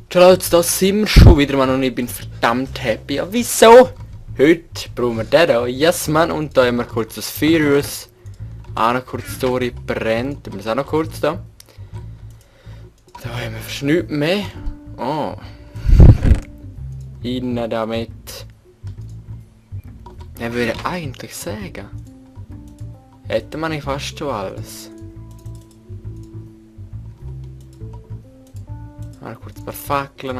Ciao Leute, da sind wir schon wieder mal und ich bin verdammt happy. Ja, wieso? Heute brauchen wir den hier. Yes man, und da haben wir kurz das Furious. Auch noch kurz Story brennt. Wir sind auch noch kurz da. Da haben wir fast nichts mehr. Oh. Innen damit. Ich würde eigentlich sagen, hätte man nicht fast schon alles. Mal kurz ein paar Fackeln.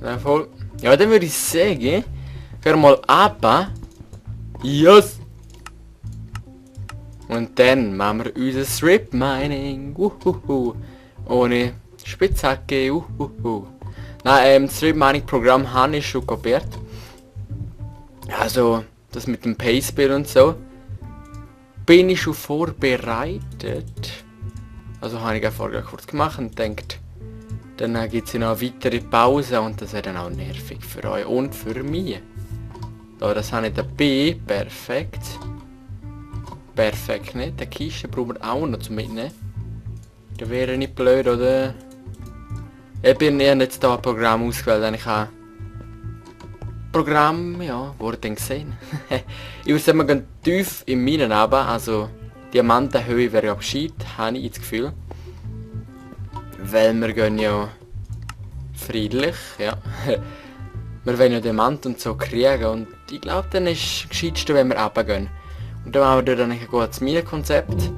Ja, voll. Ja, dann würde ich sagen, gehen wir mal ab. Yes! Und dann machen wir unser Strip Mining. Ohne Spitzhacke. Nein, das Strip Mining Programm habe ich schon kopiert. Also, das mit dem Pacebill und so. Bin ich schon vorbereitet. Also habe ich vorher kurz gemacht und denkt, dann gibt es noch eine weitere Pause und das wäre dann auch nervig für euch und für mich. Da, das habe ich dabei. Perfekt. Perfekt, ne? Die Kiste brauchen wir auch noch zum Mitnehmen. Das wäre nicht blöd, oder? Ich bin jetzt da ein Programm ausgewählt, denn ich habe Programm, ja, wurde dann gesehen. Ich würde sagen, wir gehen tief in Minen runter, also Diamantenhöhe wäre ja gescheit, habe ich das Gefühl. Weil wir gehen ja friedlich, ja. Wir wollen ja Diamant und so kriegen und ich glaube, dann ist es gescheitste, wenn wir runtergehen. Und dann machen wir dort ein gutes Minenkonzept.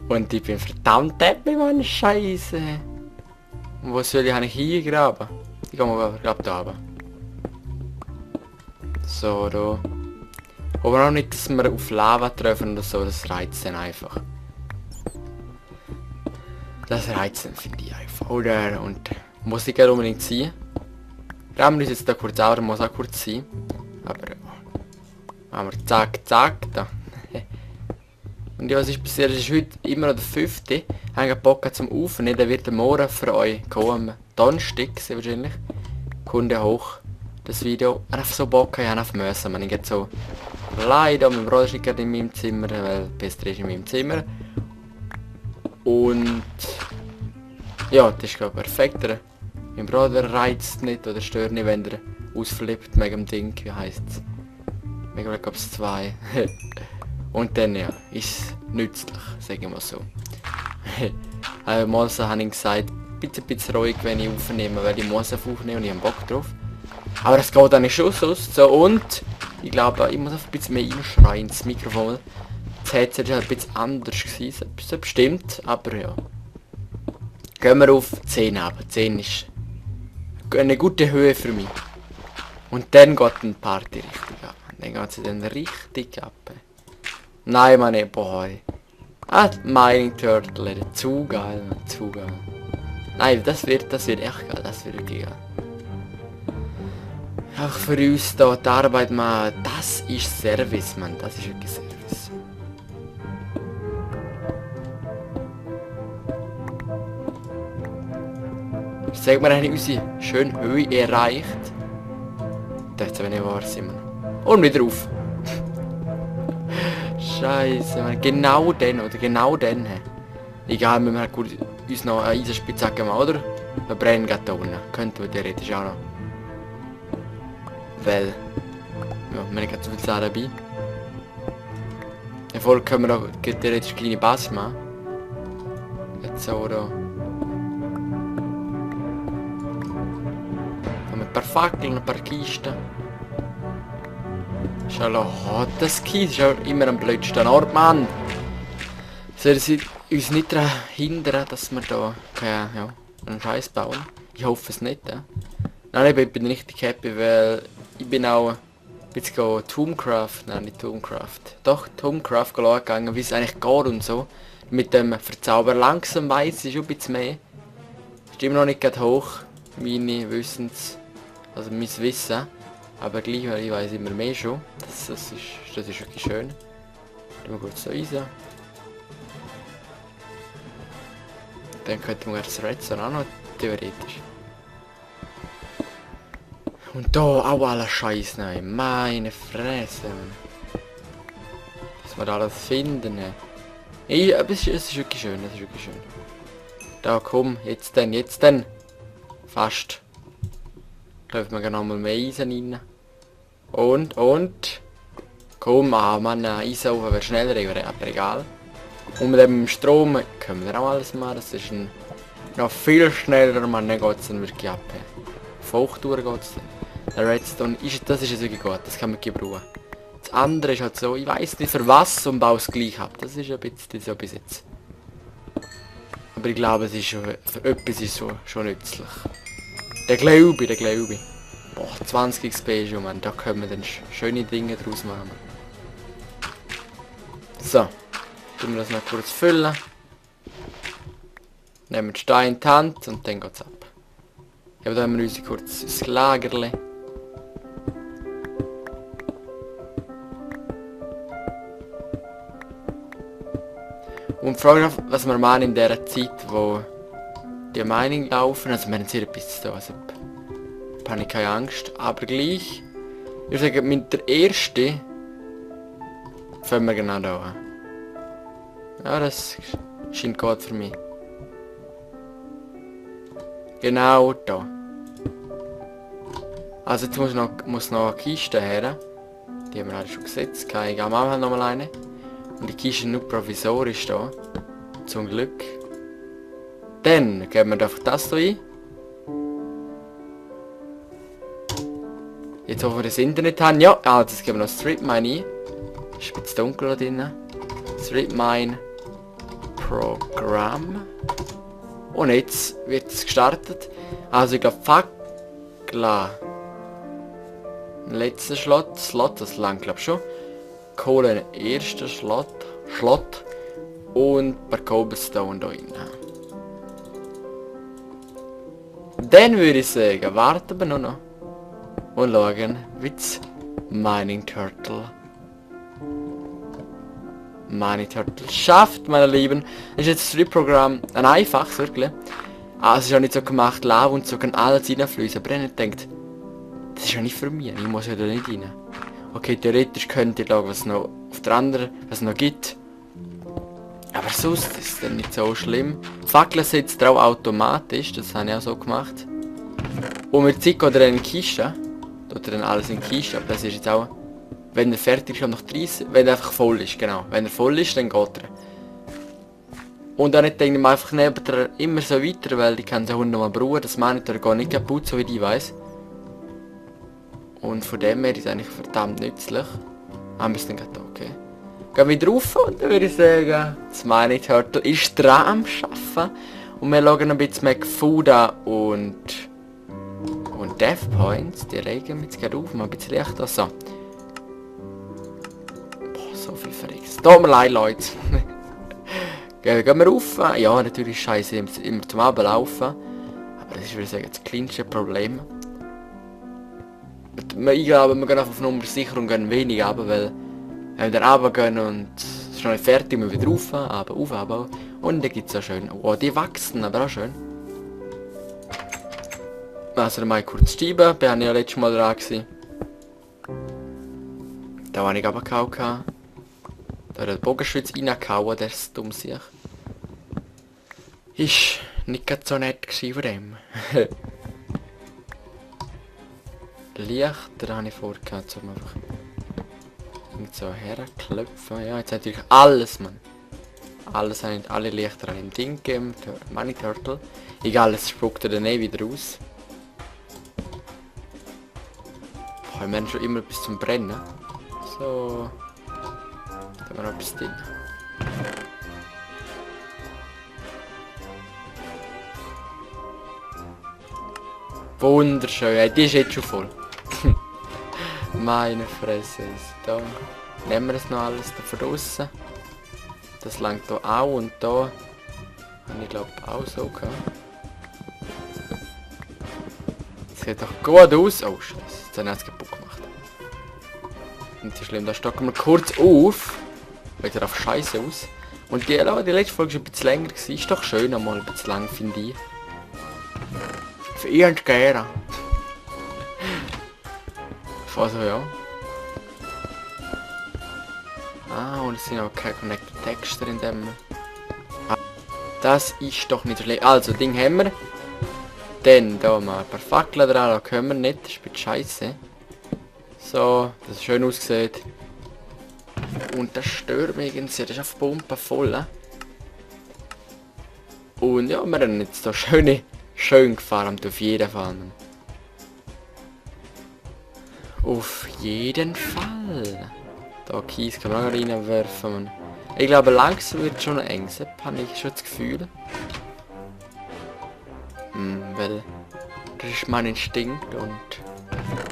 Und ich bin verdammt happy, Mann, Scheiße. Und wo soll ich eigentlich hingraben? Ich gehe mal, glaube da runter. So, da. Aber auch nicht, dass wir auf Lava treffen oder so, das reizt dann einfach. Das reizt dann, finde ich einfach. Oder, und muss ich gar unbedingt sein. Rahmen ist jetzt da kurz auch, muss auch kurz sein. Aber, machen wir zack, zack, da. Und ja, was ist passiert? Es ist heute immer noch der 5. Ich habe Bock zum Aufnehmen, der wird morgen für euch kommen. Am Donnerstag, sehr wahrscheinlich. Kunde hoch. Das Video. Einfach so Bock, ich habe auf müssen. Man geht so leider, mein Bruder ist gerade in meinem Zimmer, weil Pester ist in meinem Zimmer. Und ja, das ist glaube ich perfekt. Mein Bruder reizt nicht oder stört nicht, wenn er ausflippt mit dem Ding, wie heisst es? Ich glaube es 2. Und dann ja, ist nützlich, sagen wir mal so. Mal so habe ich gesagt, bitte ein bisschen ruhig, wenn ich aufnehme, weil ich muss aufnehmen und ich habe Bock drauf. Aber das geht dann schon so und ich glaube, ich muss einfach ein bisschen mehr einschreien ins Mikrofon. Das Headset ist halt ein bisschen anders gewesen, so bestimmt, aber ja. Gehen wir auf 10 ab. 10 ist eine gute Höhe für mich. Und dann geht die Party richtig ab. Dann geht sie dann richtig ab. Nein, meine Boy. Ah, Mining Turtle, zu geil, zu geil. Nein, das wird echt geil, das wird wirklich geil. Auch für uns da die Arbeit machen, das ist Service, man, das ist wirklich Service. Sag mal, haben unsere schöne Höhe erreicht. Das ist aber nicht wahr, Simon. Und wieder auf. Scheiße, man, genau den oder genau den. Egal, wir haben gut uns noch eine Eisenspitzhacke machen, oder? Wir brennen gerade da unten. Könnten wir theoretisch auch noch. Weil, ja, wir haben gerade so viel Sachen dabei. In Folge können wir auch theoretisch kleine Basis machen. Jetzt so, oder? Haben wir ein paar Fackeln, ein paar Kisten. Schau, oh, das Kies ist auch immer am blödsten Ort, Mann. Soll sie uns nicht daran hindern, dass wir da ja, einen Scheiß bauen? Ich hoffe es nicht. Nein, ich bin richtig happy, weil ich bin auch jetzt Tomcraft, nein nicht Tomcraft, doch Tomcraft gegangen, wie es eigentlich geht und so. Mit dem Verzauber langsam weiss ich schon ein bisschen mehr. Ist immer noch nicht gerade hoch, meine also mein Wissen. Aber gleich, weil ich weiß immer mehr schon. Das ist wirklich schön. Dann wir kurz so rein. Dann könnte man das Redstone auch noch theoretisch. Und da auch alles Scheiß nein. Meine Fresse. Mann. Dass wir da alles finden. Ne? Aber es ist wirklich schön, es ist wirklich schön. Da komm, jetzt dann. Fast. Da dürfen wir noch mal mehr Eisen rein. Und. Komm, Mann, Eisen auf wäre schneller, aber egal. Und mit dem Strom können wir auch alles machen. Das ist noch viel schneller, man, dann geht es dann wirklich ab. Auf Hochtour geht es dann. Der Redstone, das ist jetzt wirklich gut, das kann man gebrauchen. Das andere ist halt so, ich weiss nicht für was und baue es gleich ab. Das ist ein bisschen so bis jetzt. Aber ich glaube, es ist schon, für etwas ist so schon nützlich. Der Glaube. Boah, 20 XP schon, man, da können wir dann schöne Dinge draus machen. So, tun wir das noch kurz füllen. Nehmen den Stein in die Hand und dann geht's ab. Ja, da haben wir unser kurzes Lagerli. Und frage mich, was wir machen in der Zeit, wo die Mining laufen. Also wir haben jetzt hier etwas zu tun, also habe ich keine Angst. Aber gleich, ich würde sagen, mit der ersten fangen wir genau da an. Ja, das scheint gut für mich. Genau da. Also jetzt muss noch eine Kiste her. Die haben wir alle schon gesetzt. Ich gehe am Anfang noch mal eine. Und die Kiste ist nur provisorisch da. Zum Glück. Dann geben wir einfach das hier ein. Jetzt hoffen wir, dass das Internet haben. Ja, also jetzt geben wir noch Strip Mine ein. Ist ein bisschen dunkel da drin. Strip Mine Programm. Und jetzt wird es gestartet. Also ich glaube Fackler. Letzter Slot, das lang glaube ich schon. Kohle erster Slot. Und ein paar Cobblestone da rein. Dann würde ich sagen, warten wir nur noch. Und schauen, wie das Mining Turtle schafft, meine Lieben. Das ist jetzt das Strip-Programm ein einfaches, wirklich. Also es ist auch nicht so gemacht, Lava und so kann alles reinfließen. Aber ich denkt, das ist ja nicht für mich, ich muss ja da nicht rein. Okay, theoretisch könnt ihr schauen, was noch auf der anderen, was es noch gibt. Aber sonst ist es dann nicht so schlimm. Die Fackel sitzt auch automatisch, das habe ich auch so gemacht. Und mit Zeit geht er in die Kiste. Tut er dann alles in die Kiste, aber das ist jetzt auch... Wenn er fertig ist, noch 30, wenn er einfach voll ist, genau. Wenn er voll ist, dann geht er. Und dann denke ich mir einfach neben der immer so weiter, weil ich kann den Hund noch mal brauchen, das Monitor geht nicht kaputt, so wie ich weiss. Und von dem her ist es eigentlich verdammt nützlich. Haben wir es dann gerade okay. Gehen wir drauf und dann würde ich sagen, das Mining Turtle ist dran am Arbeiten. Und wir schauen ein bisschen Food an und Death Points, die regen wir jetzt gerade auf, mal ein bisschen Licht an. So. Boah, so viel verreckt. Tut mir leid, Leute. Gehen wir rauf. Ja, natürlich scheiße immer zum Ablaufen. Aber das ist, würde ich sagen, das kleinste Problem. Ich glaube, wir gehen einfach auf Nummer sicher und gehen wenig runter, weil wenn wir dann runtergehen und es ist noch nicht fertig, wir wieder rauf, aber auf, aber und dann gibt es auch schön. Oh, die wachsen, aber auch schön. Also dann mal kurz Stieben, da war ich ja letztes Mal dran gewesen. Da war ich aber gehauen. Da hat der Bogenschütz reingehauen, der ist dumm sich. Ist nicht gerade so nett gewesen von dem. Lichter habe ich vorgehabt, um einfach mit so herklopfen. Ja, jetzt natürlich alles, Mann. Alles, alle Lichter habe ich im Ding gegeben, Mining Turtle. Egal, es spuckt er dann eh wieder raus. Boah, wir haben schon immer bis zum Brennen. So. Da haben wir noch etwas drin. Wunderschön, ja, die ist jetzt schon voll. Meine Fresse ist da. Nehmen wir das noch alles da von draussen. Das langt hier auch und da habe ich glaube auch so gehabt. Das sieht doch gut aus. Oh Scheiße, jetzt habe ich es kaputt gemacht. Nicht so schlimm, da stocken wir kurz auf. Sieht auf Scheiße aus. Und die letzte Folge war ein bisschen länger gewesen. Ist doch schön einmal ein bisschen lang, finde ich. Für irgendeinen. Also ja. Ah, und es sind auch keine Connected Texte in dem. Ah, das ist doch nicht schlecht. Also, Ding haben wir. Dann da mal ein paar Fackeln dran, da können wir nicht. Das ist ein bisschen scheiße. So, das ist schön aussieht. Und das stört mich irgendwie. Das ist auf Pumpe voll. Und ja, wir haben jetzt da schön gefarmt, auf jeden Fall. Auf jeden Fall. Da Kies kann man auch reinwerfen. Man. Ich glaube, langsam wird schon eng. Das habe ich schon das Gefühl. Weil das ist mein Instinkt und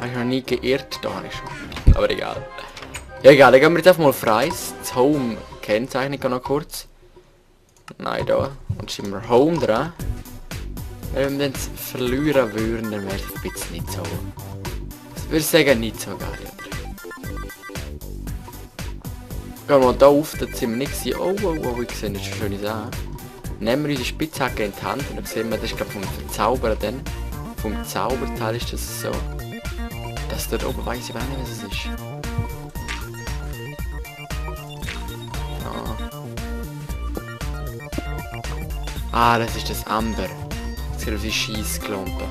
habe ich noch nie geirrt. Da habe ich schon. Aber egal. Ja egal, dann gehen wir jetzt einfach mal freies. Das Home Kennzeichen noch kurz. Nein, da. Und schieben wir Home dran. Wenn wir es verlieren würden, dann wäre es ein bisschen nicht so. Ich würde sagen, nicht so geil. Gehen wir mal da auf, da sind wir nicht gesehen. Oh, ich sehe jetzt schon schöne Sachen. Nehmen wir unsere Spitzhacke in die Hand und dann sehen wir, das ist glaube vom Verzaubern dann. Vom Zauberteil ist das so. Das dort oben weiss ich auch nicht, was es ist. Ah, das ist das Amber. Das sieht aus wie Scheissklumpen.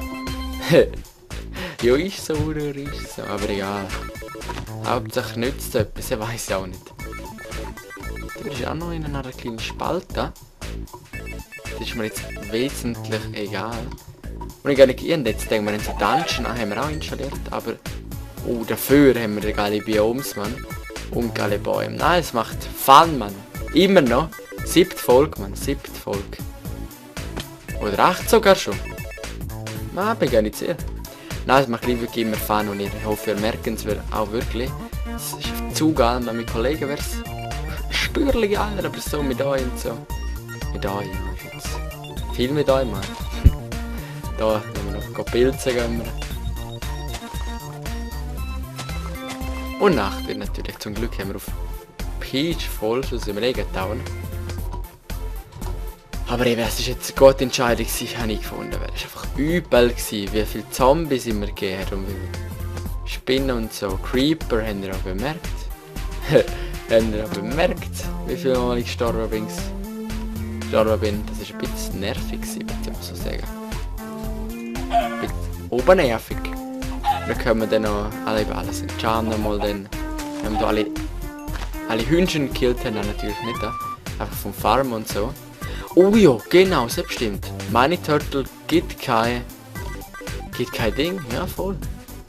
Ja, ist so oder ist so, aber egal. Hauptsache nützt es etwas, ich weiss auch nicht. Da ist auch noch in einer kleinen Spalte. Das ist mir jetzt wesentlich egal. Und ich gar nicht jetzt denken wir in so Dungeon haben wir auch installiert, aber dafür haben wir den geile Biomes, Mann. Und geile Bäume. Nein, es macht Fun, Mann. Immer noch. 7. Folge, Mann. 7. Folge. Oder 8 sogar schon. Nein, bin gar nicht sicher. Nein, es macht wirklich immer Fun und ich hoffe, ihr merkt es auch wirklich. Es ist zu geil, mit Kollegen wäre es spürlich geiler, aber so mit euch und so. Mit euch, ja, jetzt viel mit euch, Mann. Da, wenn wir noch pilzen gehen wir. Und Nacht wird natürlich, zum Glück haben wir auf Peach voll, so sind wir eh getan. Aber eben, es ist jetzt eine gute Entscheidung, habe ich gefunden, weil es einfach übel war, wie viele Zombies immer gegeben hat und wie viele Spinnen und so. Creeper, habt ihr auch bemerkt? Habt ihr auch bemerkt, wie viele Mal ich gestorben bin? Das war ein bisschen nervig, würde ich so sagen. Ein bisschen obernervig. Dann können wir dann noch alles enchanten, mal dann, wenn wir da alle Hühnchen gekillt haben, dann natürlich nicht, einfach vom Farm und so. Oh ja, genau, das stimmt. Meine Turtle gibt kein Ding, ja voll.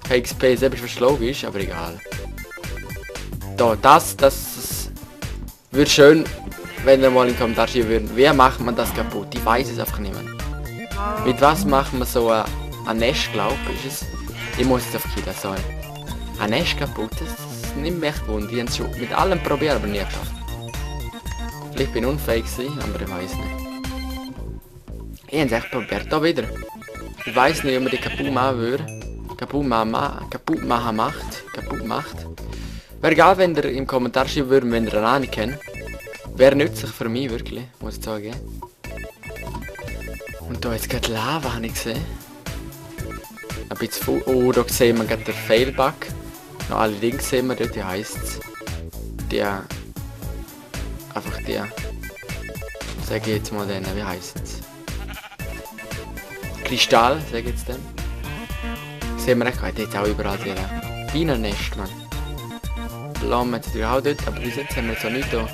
Kein XP, selbst was logisch, aber egal. Da, das wird schön, wenn ihr mal in den Kommentaren schreiben würden, wie macht man das kaputt? Ich weiß es einfach nicht mehr. Mit was machen wir so ein Nest, glaube ich, ist es? Ich muss jetzt auf Kida sagen. Ein Nest kaputt, das nimmt mich echt Wunder. Die haben es schon mit allem probiert, aber nie geschafft. Vielleicht bin ich unfähig gewesen, aber ich weiß nicht. Ich habe es echt probiert, da wieder. Ich weiß nicht, ob man die kaputt machen würde. Kaputt macht. Wäre egal, wenn ihr im Kommentar schreiben würdet, wenn ihr eine Ahnung kennt. Wäre nützlich für mich, wirklich, muss ich sagen. Und da jetzt gerade Lava, habe ich gesehen. Ein bisschen oh, da sehen wir gerade den Failbug. Noch alle Dinge sehen wir dort, wie heisst es? Einfach der. Sag ich jetzt mal den, wie heisst es? Kristall, sag ich jetzt den. Sehen wir echt, jetzt auch überall sehr. Bienennest, man. Blumen jetzt natürlich auch dort, aber bis jetzt haben wir jetzt auch nicht so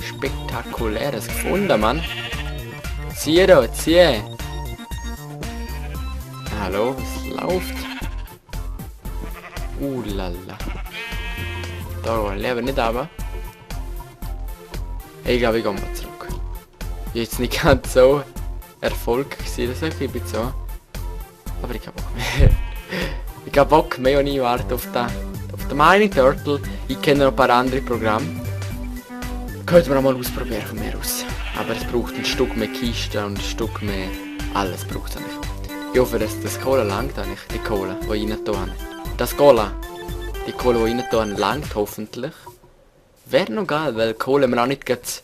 Spektakuläres gefunden, Mann. Zieh da, zieh! Hallo, was läuft? Lala. Da leben nicht aber. Ich glaube, ich gehe mal zurück. Jetzt nicht ganz so Erfolg gewesen, das ist ein bisschen so. Aber ich habe Bock mehr. Ich habe Bock mehr und ich warte auf den Mining Turtle. Ich kenne noch ein paar andere Programme. Könnte man auch mal ausprobieren von mir aus. Aber es braucht ein Stück mehr Kiste und ein Stück mehr... Alles braucht es eigentlich. Ich hoffe, dass das Cola langt eigentlich, die Cola, die ich rein tue. Das Cola, die Cola, die ich rein tue, langt hoffentlich. Wäre noch geil, weil Cola wir auch nicht geht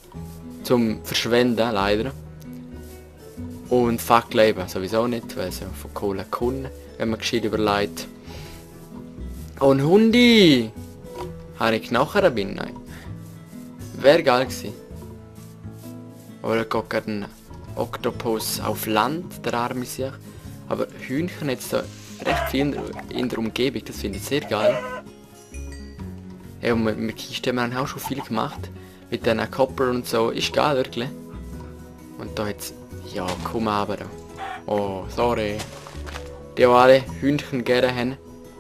zum Verschwenden, leider. Und Fackeln eben sowieso nicht, weil sie von Cola können, wenn man gescheit überlegt. Oh, ein Hundi! Habe ich nachher bin? Nein. Wäre geil gewesen. Oder geht gerade ein Oktopus auf Land, der arme sich. Aber Hühnchen jetzt da recht viel in der Umgebung, das finde ich sehr geil. Ja, und mit Kisten haben wir auch schon viel gemacht. Mit diesen Koppeln und so, ist geil wirklich. Und da jetzt, ja komm aber da. Oh, sorry. Die auch alle Hühnchen gerne haben.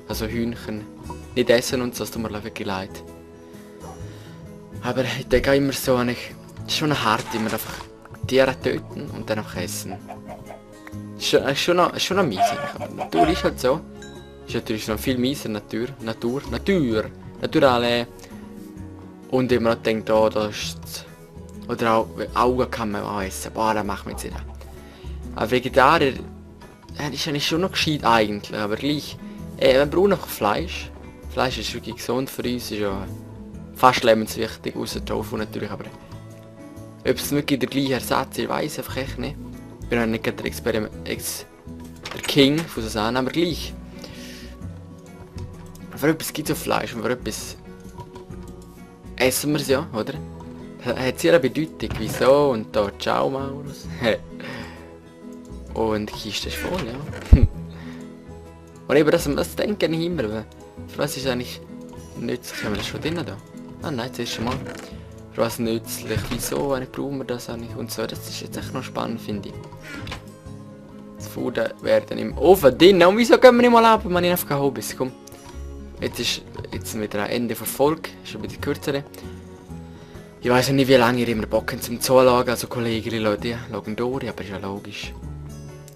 Also Hühnchen nicht essen und so, das tut mir wirklich leid. Aber ich denke immer so, eigentlich, es ist schon hart, immer einfach Tiere töten und dann einfach essen. Ist schon noch mies eigentlich, aber Natur ist halt so. Ist natürlich noch viel mieser, Natur. Naturale. Und immer noch denkt, oh, da ist... Oder auch Augen kann man auch essen. Boah, das macht man jetzt nicht. Aber Vegetarier... ist eigentlich schon noch gescheit eigentlich, aber gleich... man braucht noch Fleisch. Fleisch ist wirklich gesund für uns, ist ja... Fast lebenswichtig, außer Tofu natürlich, aber... Ob es wirklich der gleiche Ersatz ist, weiss einfach echt nicht. Ich bin ja nicht der der King von Susanne, aber gleich. Für etwas gibt es ja Fleisch und für etwas... Essen wir es ja, oder? Hat sehr eine Bedeutung, wieso und da ciao Maurus. Und die Kiste ist voll, ja. Und eben das denke ich immer, weil für was ist eigentlich nützlich? Haben wir das schon drin da? Ah nein, das ist schon mal. Für was nützlich, wieso brauchen wir das eigentlich und so. Das ist jetzt echt noch spannend, finde ich. Das Food werden im Ofen drin. Und wieso gehen wir nicht mal ab, wenn ich einfach kein Hobbys? Komm. Jetzt wieder ein Ende der Folge, ist ein bisschen kürzer. Ich weiß ja nicht, wie lange ihr immer Bock habt zum Zuschauen, also Kollegen, Leute, schauen durch, aber ist ja logisch.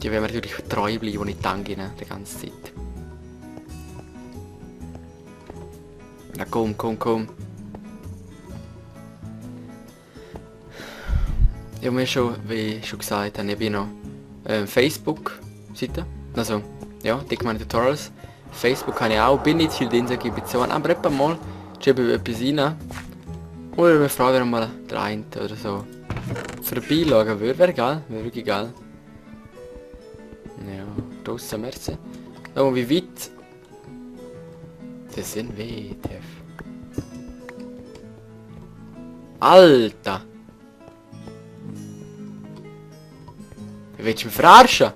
Die werden mir natürlich treu bleiben und nicht danken, die ganze Zeit. Na komm. Ich habe mir schon, wie schon gesagt habe, ich bin noch Facebook-Seite. Also, ja, Dickmann Tutorials. Facebook kann ich auch, bin nicht viel drin, gebe ich zu, aber etwa mal schreibe ich etwas rein. Oder wir fragen, wenn mal der eine oder so vorbeischauen würde, wäre geil, wäre wirklich geil. Ja, draussen, merci. Oh, wie weit? Das sind WTF. Alter! Willst du mich verarschen?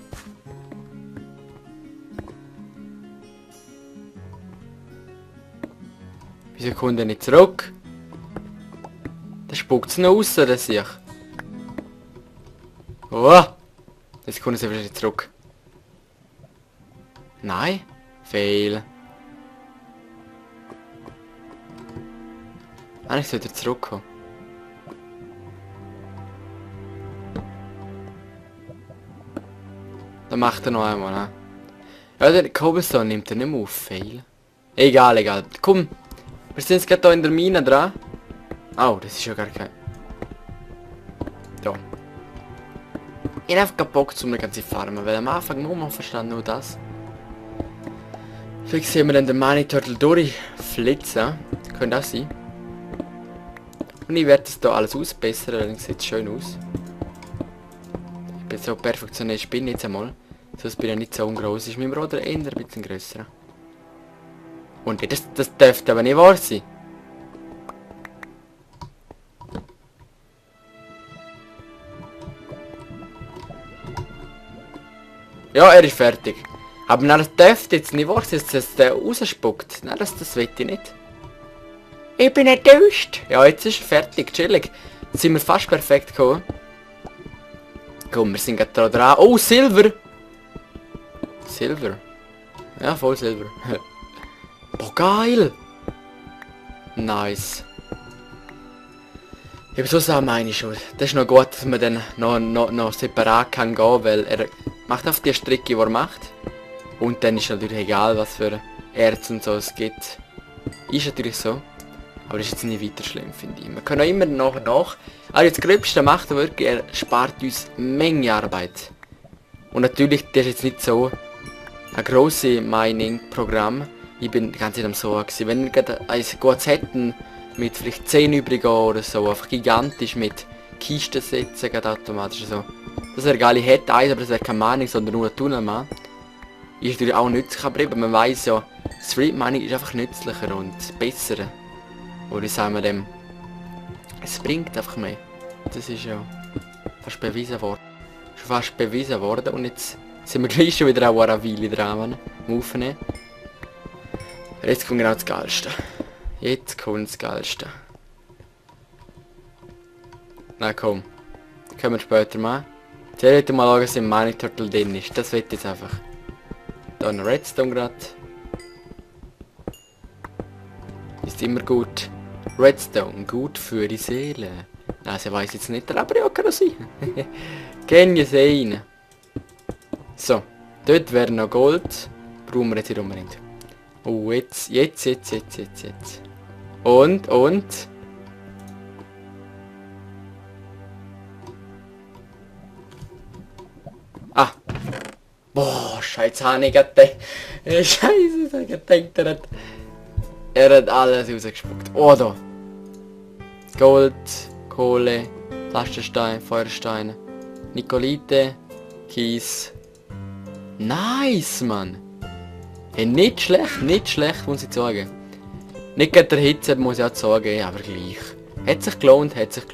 Wieso kommt er nicht zurück? Da spuckt es noch raus, das sehe ich. Oh! Jetzt kommt er wieder zurück. Nein? Fail. Eigentlich sollte er zurückkommen. Dann macht er noch einmal, ne? Ja, der Cobblestone nimmt er nicht mehr auf. Fail. Egal. Komm! Wir sind jetzt gerade hier in der Mine dran. Oh, das ist ja gar kein... Ja. Ich habe einfach keinen Bock, um eine ganze Farmen, weil am Anfang muss man verstanden nur das. Vielleicht sehen wir dann den Money Turtle durchflitzen. Könnte auch sein. Und ich werde das hier alles ausbessern, dann sieht es schön aus. Ich bin so perfektioniert, bin jetzt einmal. Sonst bin ich nicht so groß. Ist mein Bruder eher ein bisschen grösser. Und das dürfte aber nicht wahr sein. Ja, er ist fertig. Aber nein, das dürfte jetzt nicht wahr sein, dass der rausspuckt. Nein, das will ich nicht. Ich bin enttäuscht. Ja, jetzt ist er fertig, chillig. Jetzt sind wir fast perfekt gekommen. Komm, wir sind gerade da dran. Oh, Silber! Silber. Ja, voll Silber. Boah, geil! Nice. Ich so sagen, meine ich schon. Das ist noch gut, dass man dann noch separat kann gehen, weil er macht auf die Strecke, die er macht. Und dann ist natürlich egal, was für Erz und so es gibt. Ist natürlich so. Aber das ist jetzt nicht weiter schlimm, finde ich. Wir können auch immer nach. Aber das Gröbste macht er wirklich, er spart uns Menge Arbeit. Und natürlich, das ist jetzt nicht so ein grosses Mining-Programm. Ich bin die ganze Zeit am Sorgen gewesen. Wenn wir gerade ein gutes hätten, mit vielleicht 10 übrig oder so, einfach gigantisch mit Kisten setzen, gerade automatisch so. Das wäre geil, ich hätte eins, aber das wäre kein Mining, sondern nur ein Tunnelmann. Ist natürlich auch nützlich, aber eben, man weiss ja, Street Mining ist einfach nützlicher und besser. Oder sagen wir dem, es bringt einfach mehr. Das ist ja fast bewiesen worden. Schon fast bewiesen worden und jetzt sind wir gleich schon wieder auch eine Weile dran am Aufnehmen. Jetzt kommt genau das Geilste. Jetzt kommt das Geilste. Na komm. Können wir später machen. Zuerst mal schauen, dass im Mining Turtle drin ist. Das wird jetzt einfach. Da ein Redstone gerade. Ist immer gut. Redstone, gut für die Seele. Nein, sie weiß jetzt nicht, aber ja, kann das sein. Gehen wir sehen. So, dort wäre noch Gold. Brauchen wir jetzt hier unbedingt. Oh, jetzt. Und. Ah. Boah, scheiße, habe ich gedacht. Scheiße, ich gedacht, er hat alles rausgespuckt. Oh, da. Gold, Kohle, Pflasterstein, Feuersteine, Nikolite, Kies. Nice, Mann. Hey, nicht schlecht, muss ich sagen. Nicht gegen der Hitze, muss ich auch sagen, aber gleich. Hat sich gelohnt. Ich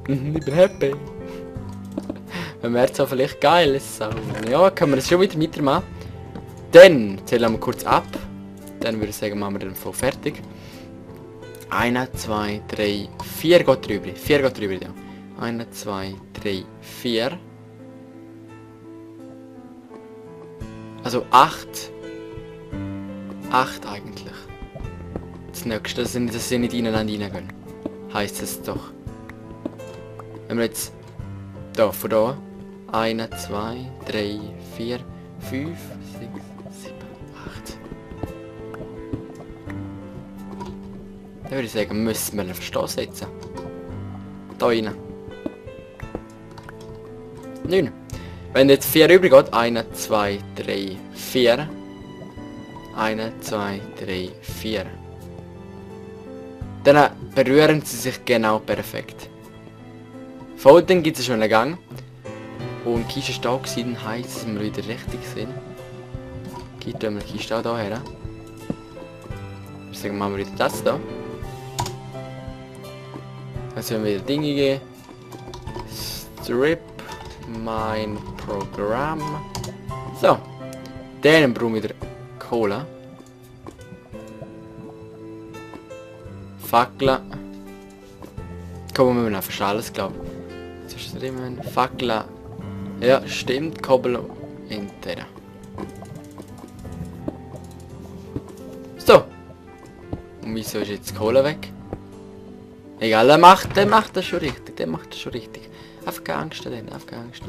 bin happy. Wenn wir jetzt auch vielleicht geil ist. Ja, können wir das schon wieder weitermachen. Dann zählen wir kurz ab. Dann würde ich sagen, machen wir den voll fertig. 1, 2, 3, 4 geht drüber. 4 geht drüber, ja. 1, 2, 3, 4. Also 8. 8 eigentlich. Das nächste, dass sie nicht ineinander reingehen. Heißt es doch. Wenn wir jetzt da, von da. 1, 2, 3, 4, 5, 6, 7, 8. Dann würde ich sagen, müssen wir einen Verstoß setzen. Da rein. 9. Wenn jetzt 4 übrig geht, 1, 2, 3, 4. 1, 2, 3, 4. Dann berühren sie sich genau perfekt. Folgen gibt es schon einen Gang. Und die Kiste ist da gewesen, heisst, dass wir wieder richtig sind. Geht wir die Kiste auch da her. Ich sage, machen wir wieder das da. Jetzt haben wir wieder Dinge geben. Strip mein Programm. So. Dann brauchen wir wieder Kohle. Fackel. Kommen wir noch fast alles, glaube ich. Jetzt ist drin. Fackel. Ja, stimmt. Kobbel hinterher. So. Und wieso ist jetzt die Kohle weg? Egal, der macht das schon richtig. Einfach keine Angst, einfach keine Angst.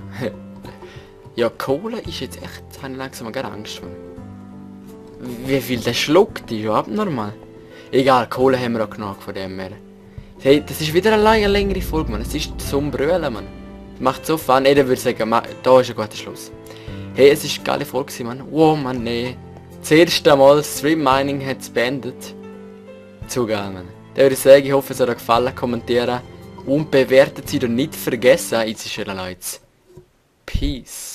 Ja, Kohle ist jetzt echt, habe ich langsam gar Angst vor. Wie viel der schluckt, ist ja abnormal. Egal, Kohle haben wir auch genug von dem her. Hey, das ist wieder eine längere Folge, man. Es ist zum Brüllen, man. Macht so Fun. Dann würde ich sagen, da ist ein guter Schluss. Hey, es ist eine geile Folge, man. Wow, man, nee. Das erste Mal Stream Mining hat es beendet. Zu geil, man. Dann würde ich sagen, ich hoffe, es hat euch gefallen. Kommentieren und bewertet sie und nicht vergessen, it's Leute. Peace.